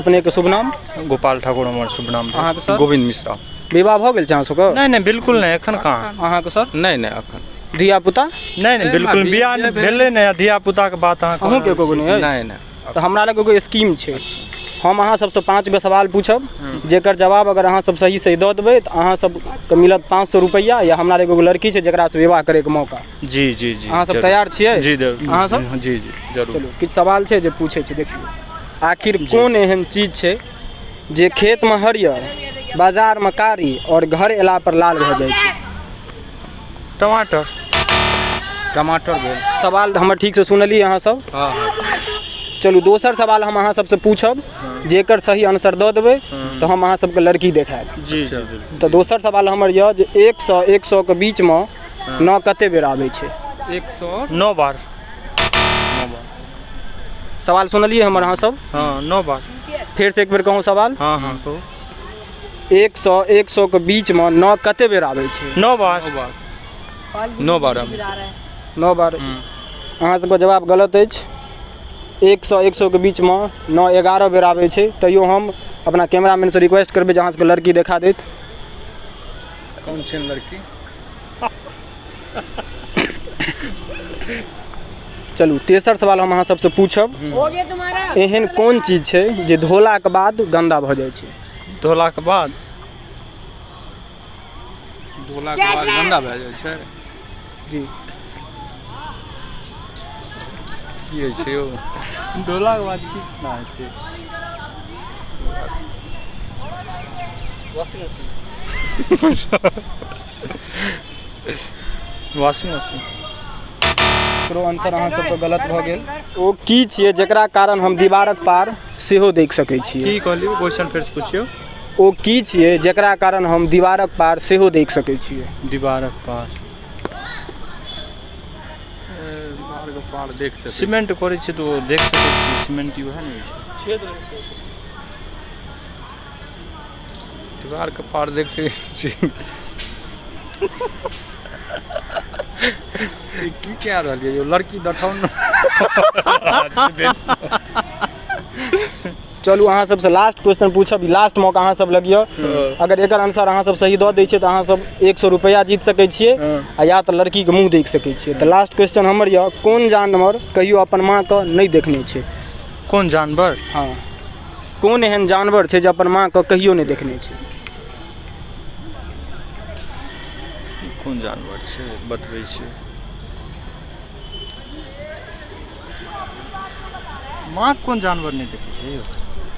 अपनेके शुभ नाम? गोपाल ठाकुर हमर शुभ नाम। अहाँके सर? गोविंद मिश्रा। विवाह भऽ गेल छै अहाँ सबके? नहि नहि बिल्कुल नहि, एखन कहाँ। अहाँके सर? नहि नहि एखन। धिया पुता? नहि नहि बिल्कुल बियाह भेलै नहि, धिया पुताके बात अहाँ अहूँके एको गो नहि अछि? नहि नहि। तऽ हमरा लग एगो स्कीम छै, हम अहाँ सबसँ 5 गो सवाल पूछब, जेकर जवाब अगर अहाँ सब सही सही दऽ देबै तऽ अहाँ सबके मिलत 500 रुपैआ, या हमरा लग एगो लड़की छै जकरासँ विवाह करैके मौका। जी जी जी। अहाँ सब तैयार छियै? जी जरूर। अहाँ सब? जी जी जरूर। चलू किछु सवाल छै जे पूछै छै, देखियौ आखिर कोन एहन चीज छै जे खेतमे हरियर, बाजारमे कारी और घर एला पर लाल भऽ जाइ छै? टमाटर। टमाटर भेल। सवाल हमर ठीकसँ सुनलियै अहाँ सब? हाँ हाँ। चलू दोसर सवाल हम अहाँ सबसँ पूछब, जेकर सही आंसर दऽ देबै तऽ हम अहाँ सबके लड़की देखायब। जी जी। तऽ दोसर सवाल हमर यऽ जे 100 100 के बीचमे 9 कते बेर आबै छै? 109 बार। सवाल सुनलियै हमर अहाँ सब? हाँ 9 बार। फेरसँ एक बेर कहूँ सवाल? हाँ हाँ कहू। 100 100 के बीचमे 9 कते बेर आबै छै? 9 बार। 9 बार। 9 बार। अहाँ सबके जवाब गलत अछि। 100 100 के बीचमे 9 11 बेर आबै छै। तैयो हम अपना कैमरामैनसँ रिक्वेस्ट करबै जे अहाँ सबके लड़की देखा देत। कोन छै लड़की? चलू तेसर सवाल हम अहाँ सबसँ पूछब, एहन कोन चीज छै जे धोलाके बाद गन्दा भऽ जाइ छै? धोलाके बाद? धोलाके बाद गन्दा भए जाइ छै? जी। की होइ छै यौ? धोलाके बाद की ना हेतै? Washing machine. Washing machine. एकरो आंसर अहाँ सबके गलत भऽ गेल। ओ की छियै जकरा कारण हम दीवारक पार सेहो देख सकै छियै? की कहलियै? क्वेश्चन फेरसँ पुछियौ। ओ की छियै जकरा कारण हम दीवारक पार सेहो देख सकै छियै? दीवारक पार पार देख सकै। सीमेंट करै छियै तऽ ओ देख सकै छियै, सीमेंट उएह ने होइ छै। दीवारके पार देख सकै छियै। की कह रहलियै यौ? लड़की देखाउ ने। चलू अहाँ सबसँ लास्ट क्वेश्चन पूछब, लास्ट मौका अहाँ सब लग यऽ। अगर एकर आंसर अहाँ सब सही दऽ दै छियै तऽ अहाँ सब 100 रुपैआ जीत सकै छियै, आ या तऽ लड़कीके मुँह देख सकै छियै। तऽ लास्ट क्वेश्चन हमर यऽ, कोन जानवर कहियो अपन माँके नहि देखने छै? कोन जानवर? हाँ, कोन एहन जानवर छै जे अपन माँके कहियो नहि देखने छै? कोन जानवर छै बतबै छियै। माँ कोन जानवर नहि देखै छै यौ?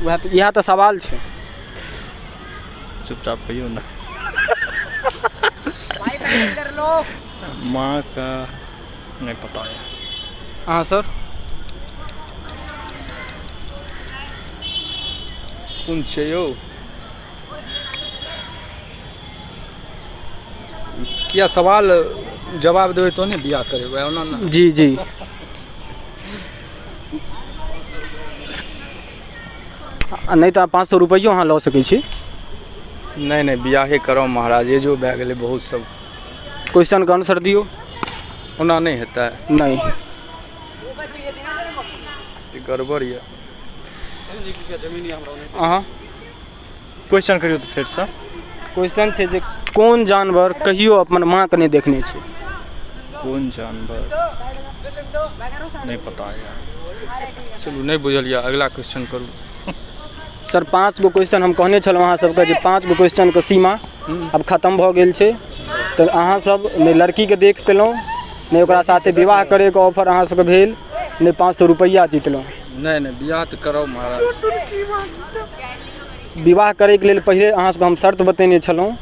वएह तऽ, इएह तऽ सवाल छै। चुपचाप कहियौ ने। माँ का नहीं पता है। हाँ सर? कोन छै यौ? किया सवाल जवाब देबै तो ने बियाह करेबै ओना ना। जी जी। नहि तऽ 500 रुपैओ अहाँ लऽ सकै छी। नहि नहि बियाहे करब महाराज, एजो भए गेलै बहुत। सब क्वेश्चनके आंसर दियौ। ओना नहि हेतै? नहि। गड़बड़ यऽ। अहाँ क्वेश्चन करियौ तऽ फेरसँ। क्वेश्चन छै जे कोन जानवर कहियो अपन माँके नहि देखने छै? कोन जानवर नहि पता यार। चलू नहि बुझल यऽ, अगला क्वेश्चन करू। सर 5 गो क्वेश्चन हम कहने छलहुँ अहाँ सबके जे 5 गो क्वेश्चनके सीमा आब खतम भऽ गेल छै। तऽ अहाँ सब नहि लड़कीके देख पेलहुँ, नहि ओकरा साथे विवाह करैके ऑफर अहाँ सबके भेल, नहि 500 रुपैआ जीतलहुँ। नहि नहि बियाह तऽ करब महाराज। विवाह करैके लेल पहिले अहाँ सबके हम शर्त बतेने छलहुँ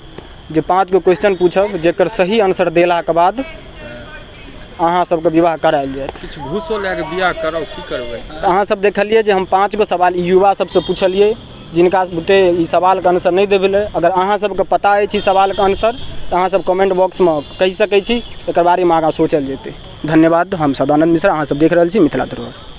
जे 5 गो क्वेश्चन पूछब, जेकर सही आंसर देलाके बाद अहाँ सबके विवाह करायल जायत। किछु घूसो लए कऽ बियाह करब, की करबै? तऽ अहाँ सब देखलियै जे हम 5 गो सवाल युवा सबसँ पुछलियै जिनका बुते ई सवालके आंसर नहि देबेलै। अगर अहाँ सबके पता अछि ई सवालके आंसर तऽ अहाँ सब कमेंट बॉक्समे कहि सकै छी, एकर बारेमे आगाँ सोचल जेतै। धन्यवाद। हम सदानंद मिश्रा, अहाँ सब देख रहल छी मिथिला धरोहर।